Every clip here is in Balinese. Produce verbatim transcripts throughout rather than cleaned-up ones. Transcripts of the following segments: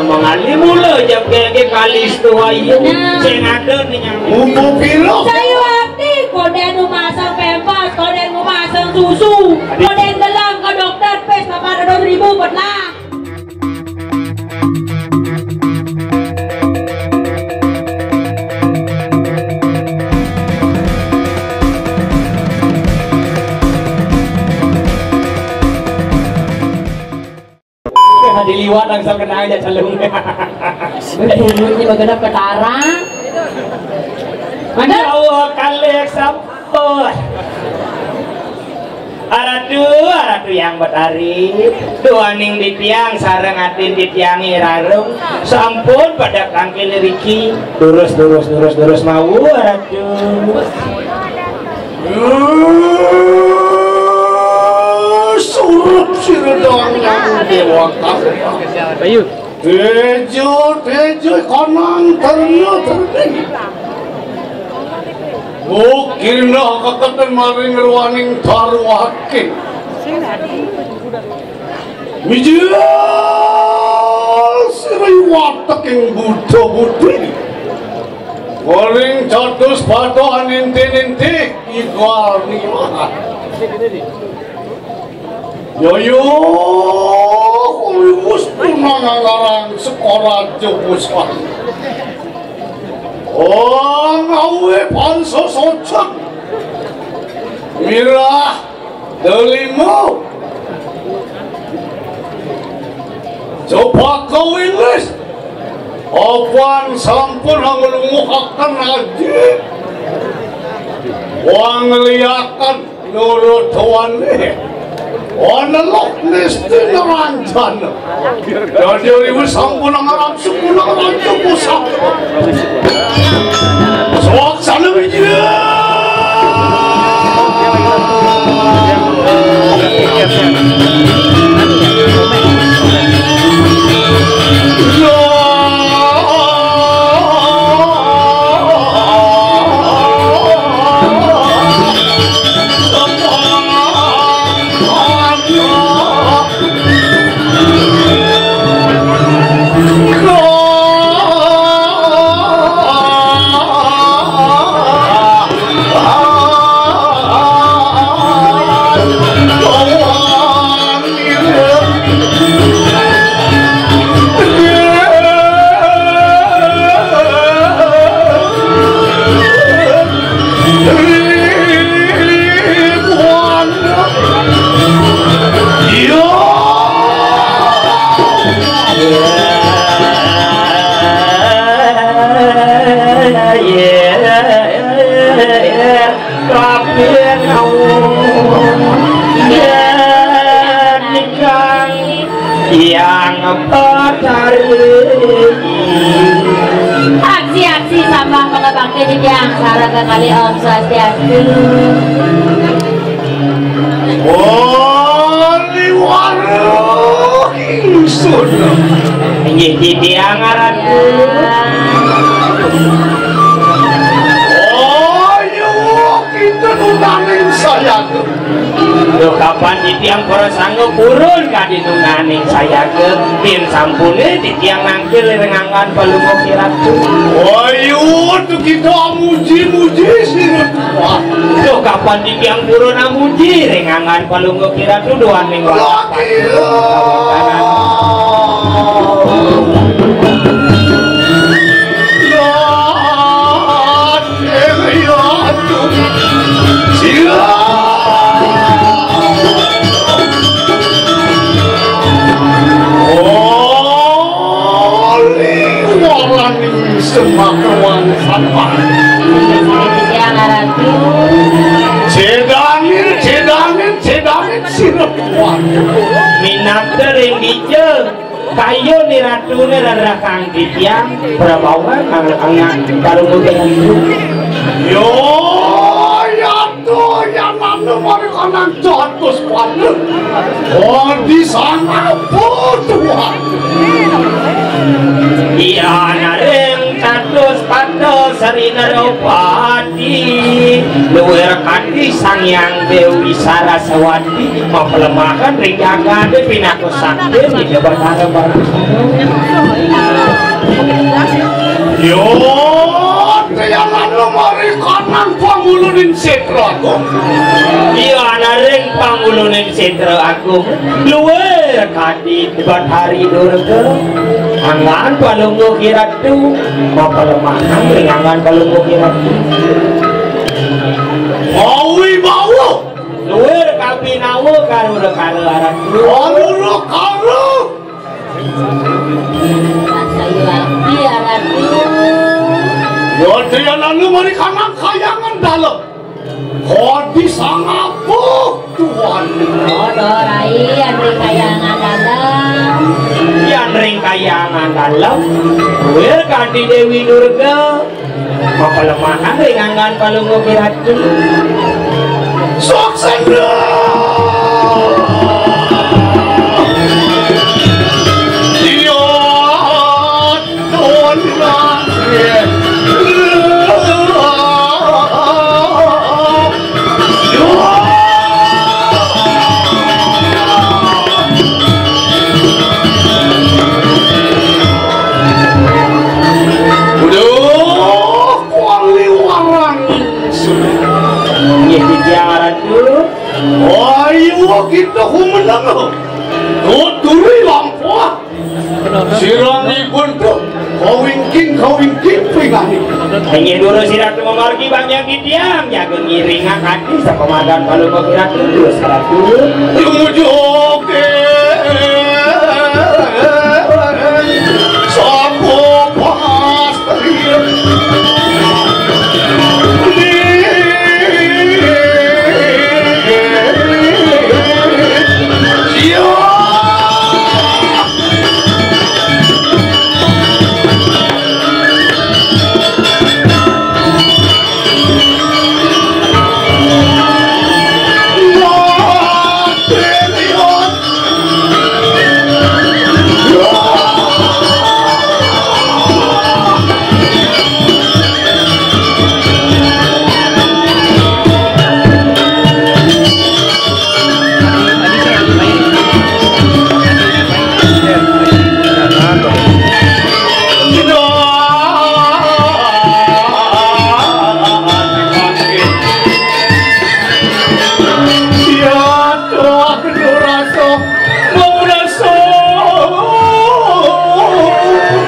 Mengali mula jam kaya kali setuai. Nah. Sing ada ni nyambi. Bubu piro? Saya waktu koden nu masang pempas, koden nu masang susu, koden gelang ke dokter pes lapan ratus ribu petlah. Diliwat langsung kena aja celung. Bunyi bagana petara. Mana? Ya Allah, kalih sampun. Aratu, aratu yang betari, duaning titiang sareng atin titiang irarung sampun pada kangkil riki. Durus, durus, durus, durus mau, aratu. Surup sira doang nyamu dewata. Ayo. Tejo, tejo, konang terno terni. Bukirna kaketen maring ruaning Darwati. Mijil sira wateking Buddha Budi. Waring catus bata aninti-ninti igal niwahan. Yoyo, kuwi wis tunangarang sekolah jupus. Oh, ngawe pansa socek. Mirah, delima. Coba kawilis. Opan sampun nglunguhaken aji. Wangliaken nurut tuane. Onelok nisti neranjana. Dadi riwis sampun ngarang suku ngarang suku sampun. Swaksana wijaya. Kabeh yen ingkang yang Betari. Aksi-aksi sambah pangabakti titiang sareng kekalih Om Swastiastu. Wali waruh ingsun. Inggih titiang aran. Ayo kita nunganing sayaga. Duh, kapan titiang para sangga purun kadi nunganing sayaga, yen sampune titiang nangkil ring anggan palungguh kiratu. Ayo, tu kita amuji-muji sira tuan. Duh, kapan titiang purun amuji ring anggan palungguh kiratu duaning wali. Oli walaning semakawang sampah. Yang aratu. Cedanin, cedanin, cedanin, sirep. Minakta ring dija. Kayun iratune rerah kang titiang, prabawa kang angak karo mudahan. Yo, yatu, yan anu mari kanang catus pada. Adi sana putuhan. Iya, naring catus pada Sri Narapati. Luwir kanthi Sang Hyang Dewi Saraswati. Mapelemahan ring jagate pinaka sakti ida Batara Barusana. Yo, tiang anu mari kanang panguluning setra agung. Iya, anaring panguluning setra agung. Luwir kadi Bathari Durga. Anggan Palungguh Kiratu. Mapalemahang ring anggan Palungguh Kiratu. Mawi bawa. Luwir kapinawa karo lekara Ratu. Karo lekara. Sayuwakti, ya Ratu. Yo, tiang anu mari kanang kayangan dalem. Kodi sangapa, Tuan? Ada rai, Andri kayangan dalem. Yan ring kayangan dalem. Luwir kanti Dewi Durga. Mapalemahang ring anggan Palungguh Kiratu. Saksana. Iya, Tuan. Uduh, kuali warang. Nggih, titiang Ratu. Ayo kita humeneng. Tuturi lampah. Sirangipun tuh kawingking, kawingking pinganing. Inggih durus Ratu mamargi bangnya titiang, jaga ngiringan ati sapamadan Palungguh Kiratu, durus Ratu. Tumuju oke. Sampo pas.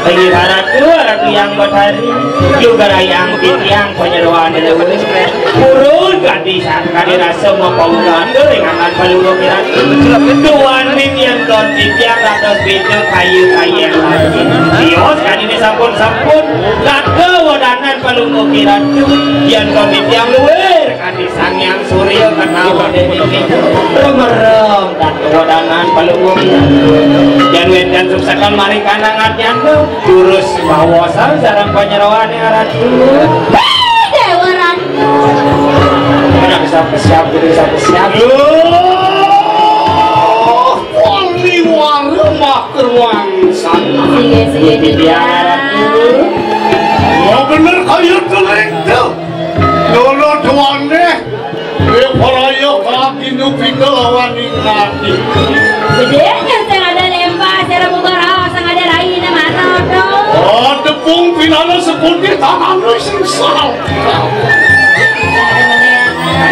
Pangibarat lu, Ratu Yang Batari, lu garayang titiang panyeroan leluhur. Purun kadi sa-, kadi rasa mapaulan, ringanan Palungguh Kiratu. Duaning yen don titiang dados beda kayu kayang lagi. Tios kadi ini sampun-sampun, kata wadanan Palungguh Kiratu. Yen don titiang luwir, kadi Sang Hyang Surya kena wadene. Remerem, kata wadanan Palungguh Kiratu. Yen wenten suksekan mari kanang arjana, durus mawosan sareng panyeroane Ratu. Dewa Ratu. Ora bisa siap, ora bisa siap. Loh, wali warung makruang sana. Sige, sige, Dewa Ratu. Mau bener kaya teleng tuh. Lolo tuane. Ing paraya kaginupika lawan ing ati. Gedhe nyenteng ada lempah, cara buka raos, sang ada rai, na mana, to? Oh, tepung pinana sekuti tangan lu sing sal.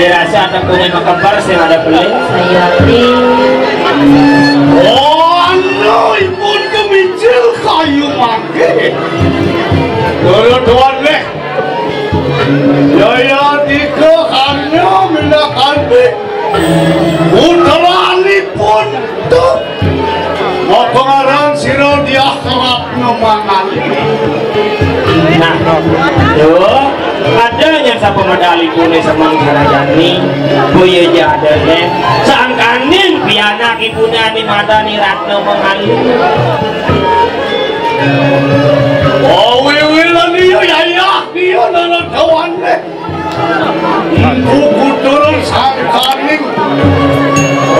Dirasa ada kuning makembar sing ada beling. Sayati. Oh, anu, ipun kemicil kayu mangke. Lolo tuan leh. Jaya dika karya minakadi putranipun tu mapangaran sira Diah Ratna Mangali. Nah, yo, ada yang sapa medalipune semeng sarajani, boya jadane, sangkaning pianakipune ani madani Ratna Mangali. Oh, wiwilan iya, yayah iya, nana dawane. Buku turun sangkaning.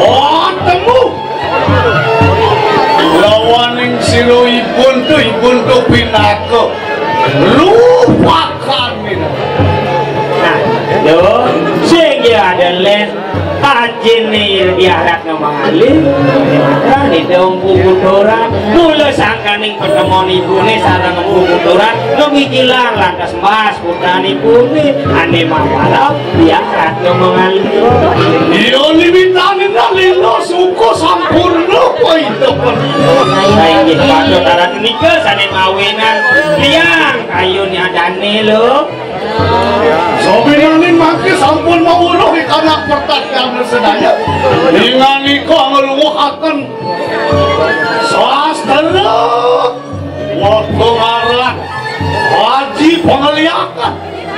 Oh, temu. Lawaning sira ipun tu, ipun tu pinaka. Lupakan minangka. Nah, lho, sing ya ada les. Jene diarat no mangalih, maka di Empu Kuturan. Mula sangkaning pertemuan ibune sareng Empu Kuturan, no ngikilang lantas Mas putranipune, ane mamarap diarat no mangalih. Iya, nimitane nalila suka sampurna paidepun. Inggih, patut arat nika sane mawinan tiang kayune adane, lho. Sabinaning mangke sampun mawuruh ing anak pertatian sedaya. Inganika ngluwuhaken sastra wektu ngaran Haji Pangeliakan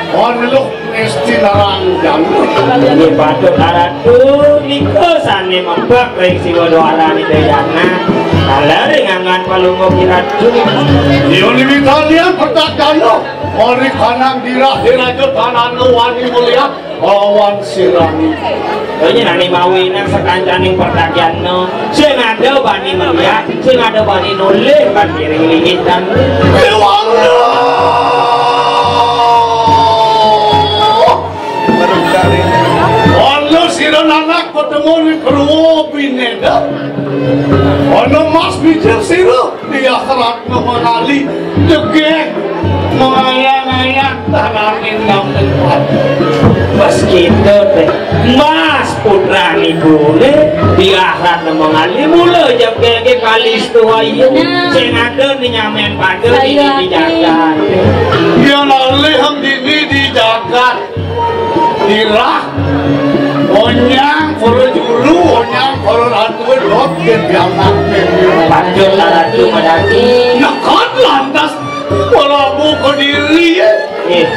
Wanluh Nesti Naranjana. Inggih patut aratu nika sane mebak ring Siwa Dwarani Dayana. Kalaring angan palungguh kiratu. Yuni mitalian pertatian. Ari kanang dirah diraja tanana wani mulia lawan sirani. Kaya nani mawinan sakancaning pertatianna, sing ada bani melihat, sing ada bani nolih, bani ring lingitan. Dewangga! Ana sira nanak patemon kruwa bineda. Ana mas bijil sira. Diah Ratna Mangali, jegeg, mengayang-ayang, tanah indang tempat. Pas kita teh, Mas putrane bule, Diah Ratna Mangali, mula jegege kali setuayu. Nah. Sing ada ni nyamen pada di, di jagat. Dia ngalih dini di jagat. Dirah, onyang, para juru, onyang, para ratu, dot, dia diamat. Patut ratu madati. Nekad lantas Prabu Kediri, ya. Eh,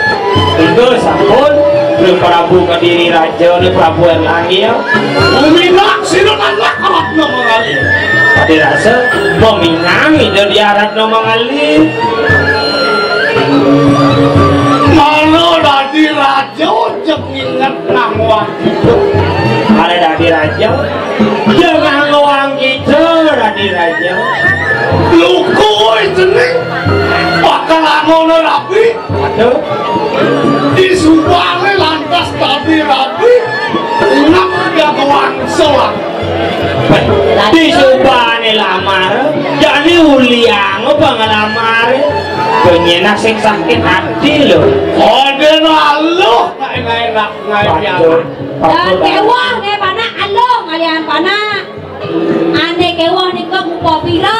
itu sampun, Prabu Kediri Raja, ni Prabu Erlangga, ya. Uminak sira anak Ratna Mangali. Tadi rasa, peminang itu dia Ratna Mangali. Malu dadi raja. Jeng inget nang wang kita. Are dadi raja. Jeng nang wang kita dadi raja. Luku woi jening. Bakal angono rabi. Aduh. Di subane lantas dadi rabi. Nang jago wangsul. Di subane lamar. Jani uliang apa ngelamar. Penyenak sing sakit hati lho. Kode no aluh. Enak-enak. Dan kewah ne panak aluh kalian panak. Ane kewah nika ngupa pira?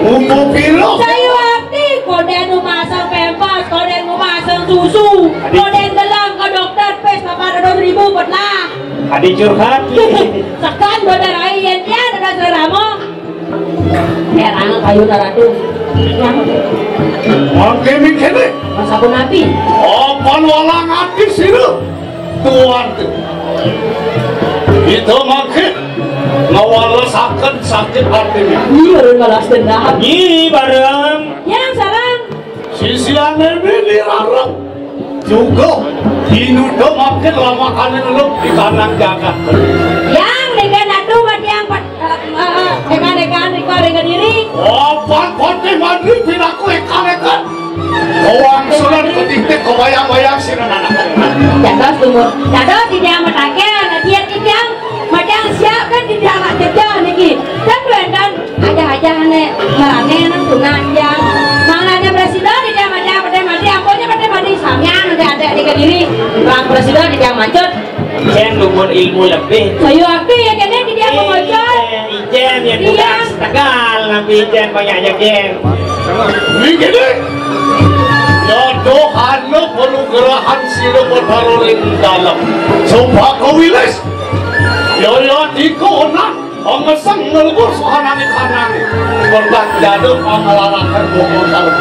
Ngupa pira? Saya wakti koden nu masang pempes, koden nu masang susu, koden gelang ke dokter pes papat ratus ribu petlah. Adi curhat. Sekan bodo rai yen dia ada seramo. Herang kayu daratu. Mangke mingkene. Masa pun nabi. Apa walang ati sira? Tuan tu. Itu mangke ngawalasaken sakit hati. Iya, balas dendam. Nyi bareng. Yang sarang. Sisiane Bini Rareng juga dinuduh makin lama kali ngeluk di tanah jagat. Yang dengan atu matiang pat eh, eh, eh, ekan-ekan riko ring kediri. Opan patih mandri pinaku ekan-ekan. Bawang sulan petitik kebayang-bayang sinan anak. Dados tumbuh. Dados di dia mataken, dia titiang Madang siap kan di dalam jeda niki. Dan wénten aja-aja ane marane nang tunanjang. Mangane presida di dia madang, pada mati, ampunnya pada mati, sampean nanti ada di kediri. Bang presida di dia macut. Ijen lumun ilmu lebih. Saya akti ya kene di dia pemocor. Ijen yang budak setegal, nabi ijen banyak yakin. Niki, jodoh anu penugrahan sira Betara ring dalem. Coba kawilis. Yaya dikona, ongeseng ngelebur sohanane kanane. Berkat jaduk pangalarakan bokor sarung.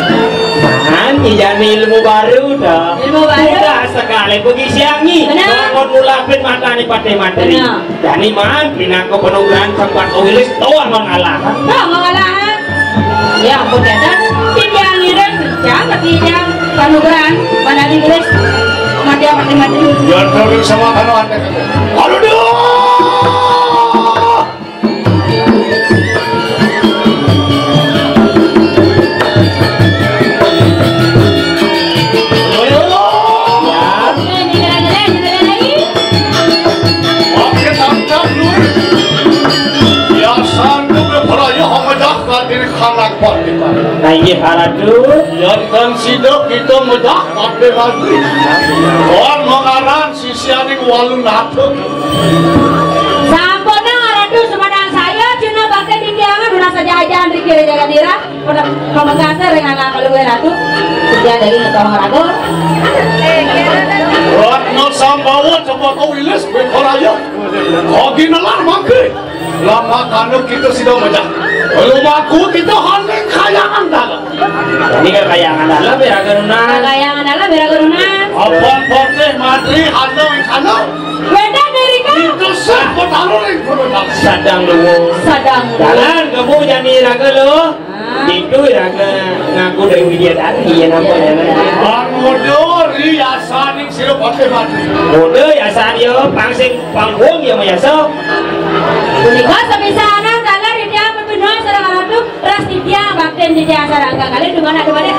Nah, ini jadi ilmu baru, dah. Ilmu baru. Mudah sekali, bagi siangi. Benar. Bangun mulapin matane pate materi. Benar. Jani man, pinangka panugrahan sempat kawilis, toh mangalahan. Toh mangalahan. Ya ampun, dadan. Titiang ngiring, jang, titiang panugrahan, mana di wilis, mati apa, mati. Ya, terus sama kalau ada. Aduh, duh! Nah, inggih, Ratu. Yan tan sida kita medah Patih Ratu. Kon mangaran sisianing Walunata. Sampun, Ratu, sumanang saya, cina bakal didiangan, ulah saja-aja, Andri Kira Jagadira. Pada pamekasa ring anak kaluwe Ratu. Sedia dari ngetong raga. Ratna Sambawa coba kau ilis, Bekoraya. Kau ginelar mangke. Lama kanu kita sida mejah. Lumaku kita haning kayangan dalam. Ini kan kayangan dalam ya, Ratu Nunas. Kayangan dalam ya, Ratu Nunas. Abang Patih Madri, haning kayangan. Wéda Amerika. Itu sah petara ring Gunung Dalam. Sadang luwung. Sadang luwung. Dalan kamu jani raga lo. Ah. Itu raga ngaku dari Widya Dani ya namanya. Bang Mudo riasaning sira Patih Madri. Mudo yasan ya, pangsing panggung ya mayasa. Punika sapisanan dalan Widya Petunuh sareng Ratu. Ras titiang baktin titiang sareng kalih dumadak-dumadak.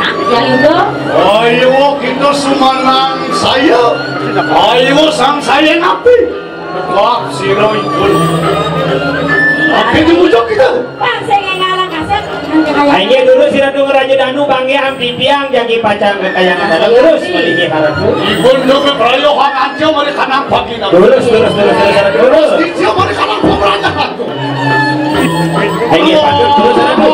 Nah, yang itu. Ayo kita sumanang saya. Ayo sang saya napi. Wah, sira ipun. Tapi itu muncul kita. Bang, saya nggak ngalah kasar. Ayo dulu sira dulu Raja Danu bangge ampi tiang jagi pacang kekayangan dalam terus maliki harap. Ibun dulu keroyohan aja mari kanang pagi. Terus, terus, terus, terus, terus. Terus dia mari kanang pemerajahan. Ayo, patut terus, Ratu.